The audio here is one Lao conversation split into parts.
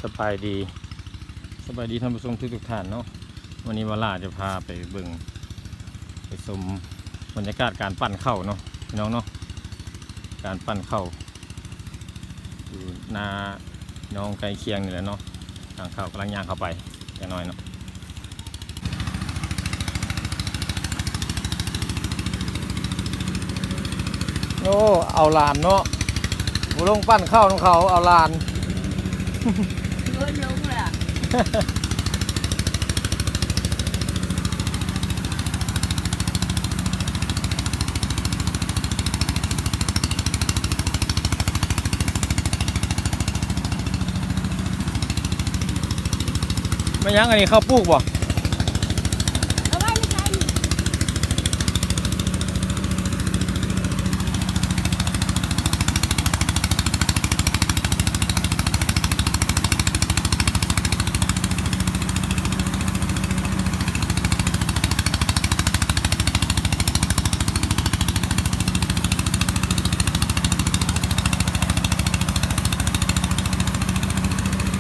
ສະບາຍດີ ສະບາຍດີທ່ານຜູ້ຊົມທຸກໆທ່ານເນາະ. ມື້ນີ້ວາລາຈະພາໄປເບິ່ງ ໄປຊົມບັນຍາກາດການປັ່ນເຂົ້າເນາະ ພີ່ນ້ອງເນາະ, ການປັ່ນເຂົ້າຢູ່ນານ້ອງໃກ້ຄຽງນີ້ແຫຼະເນາະ. ທາງເຂົ້າກຳລັງຍ່າງເຂົ້າໄປຈັກໜ້ອຍເນາະ. ໂອ້ ເອົາຫຼານເນາະ ບໍ່ລົງປັ່ນເຂົ້ານຳເຂົາ ເອົາຫຼານ. ເອີ້ນລົງແລ້ວ. ແມ່ນຫຍັງອັນນີ້ ເຂົ້າປູກບໍ່? ເອົາໄວ້ໃນໃຈນີ້.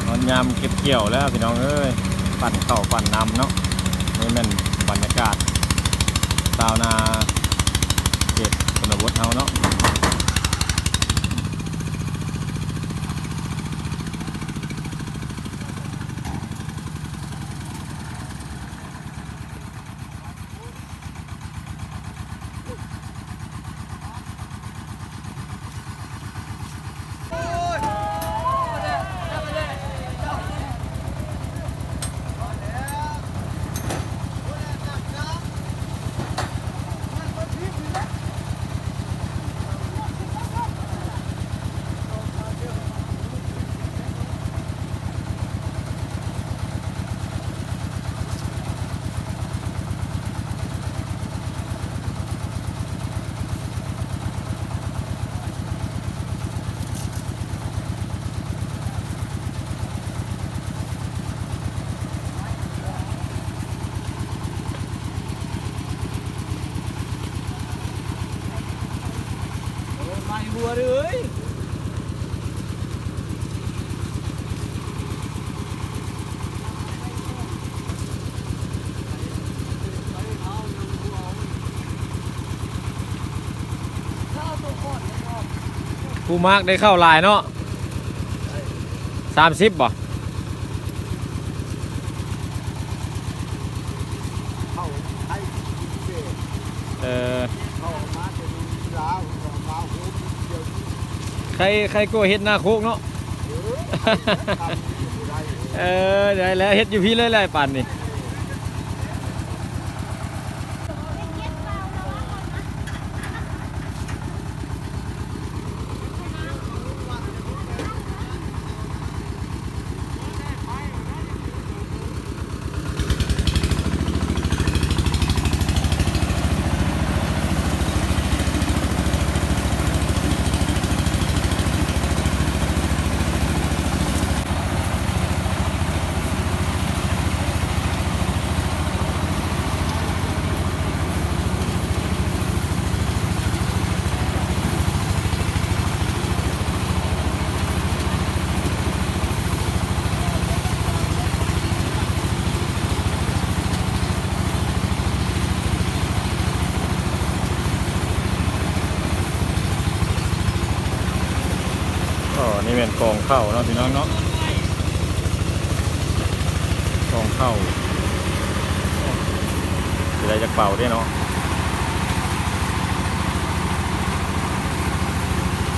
ຮອດຍາມເກັບກ່ຽວແລ້ວພີ່ນ້ອງເອີຍ ປັ່ນເຂົ້າປັ່ນນຳເນາະ. ນີ້ແມ່ນບັນຍາກາດຊາວນາເຂດຊົນນະບົດເຮົາເນາະ. ຜູ້ມັກໄດ້ເຂົ້າຫຼາຍເນາະ. ສາມສິບບໍ່? ເອີ ເຂົ້າມາແຕ່ລາວ ເຂົ້າມາໂຮມດຽວນີ້ ໃຄ ໃຄກວ່າເຮັດນາໂຄກເນາະ. ເອີ ເອີ ໄດ້ແລ້ວ ເຮັດຢູ່ພີ້ເລີຍແຫຼະປານນີ້. ອໍ ນີ້ແມ່ນກອງເຂົ້າເນາະ ພີ່ນ້ອງເນາະ. ກອງເຂົ້າ ຊິໄດ້ຈັກເປົາເດ້ເນາະ.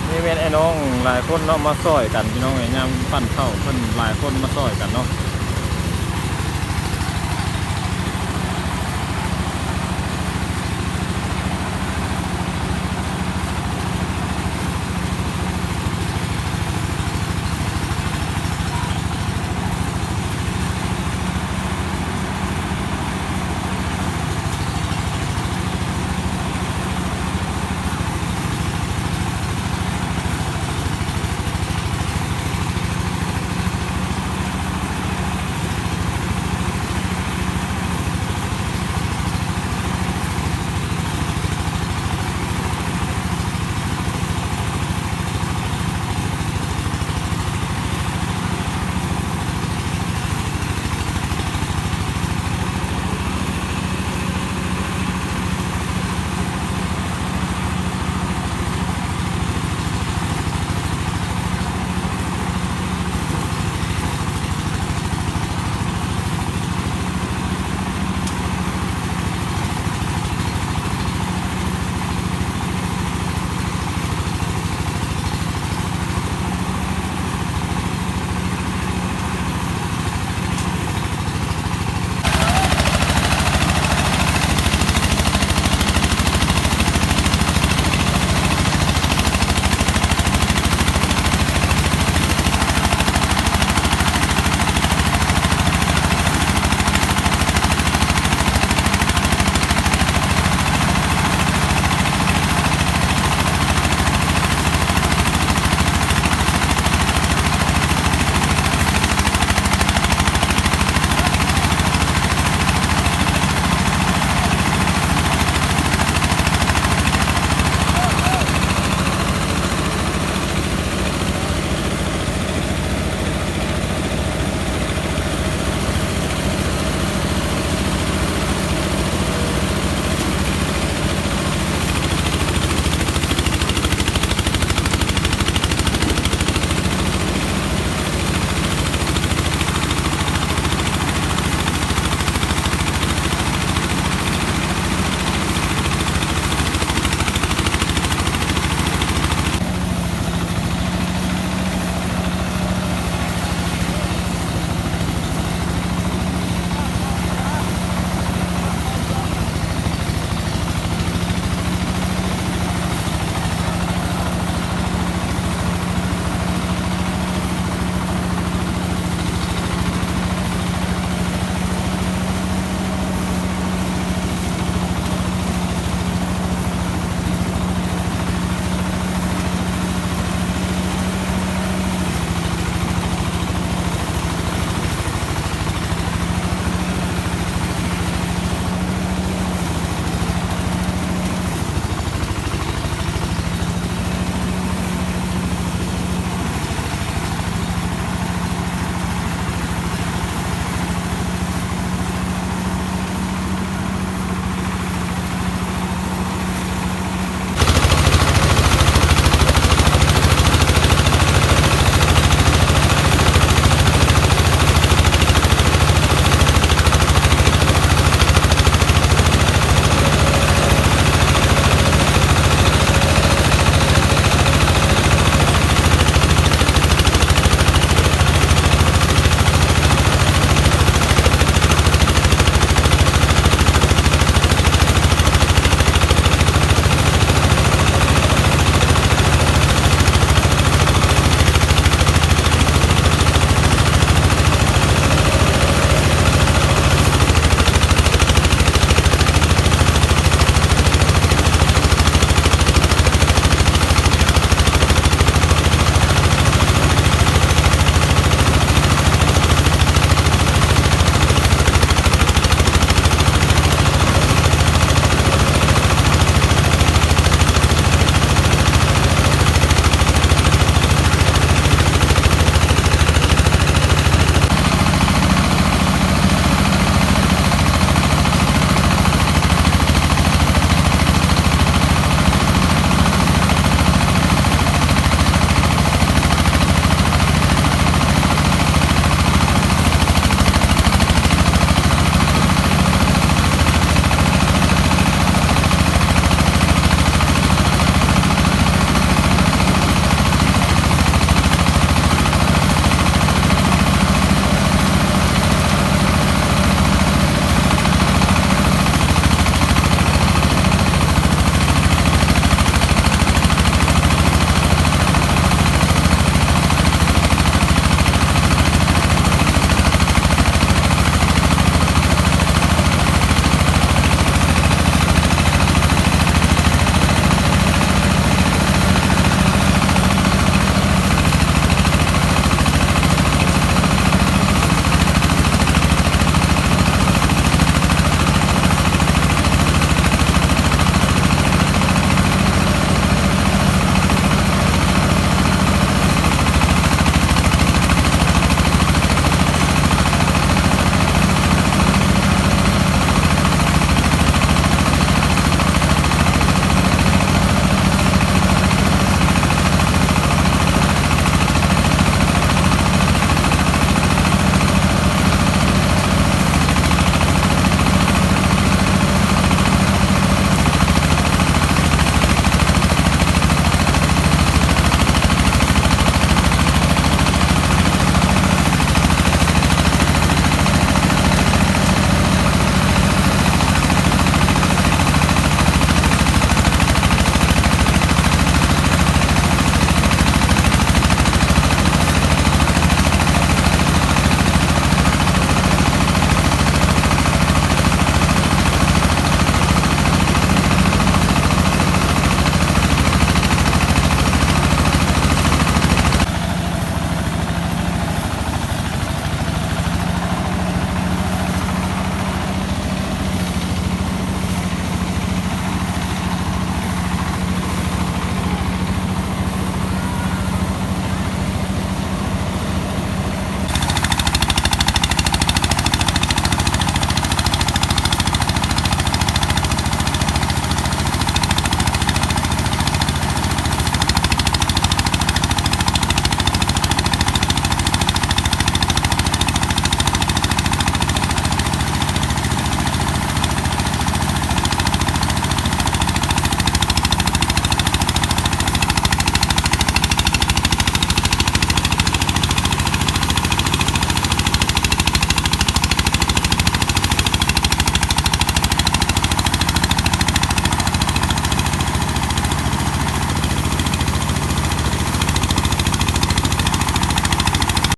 ນີ້ແມ່ນອ້າຍນ້ອງຫຼາຍຄົນເນາະ ມາຊ່ອຍກັນພີ່ນ້ອງເອີຍ. ຍາມປັ່ນເຂົ້າເພິ່ນຫຼາຍຄົນມາຊ່ອຍກັນເນາະ.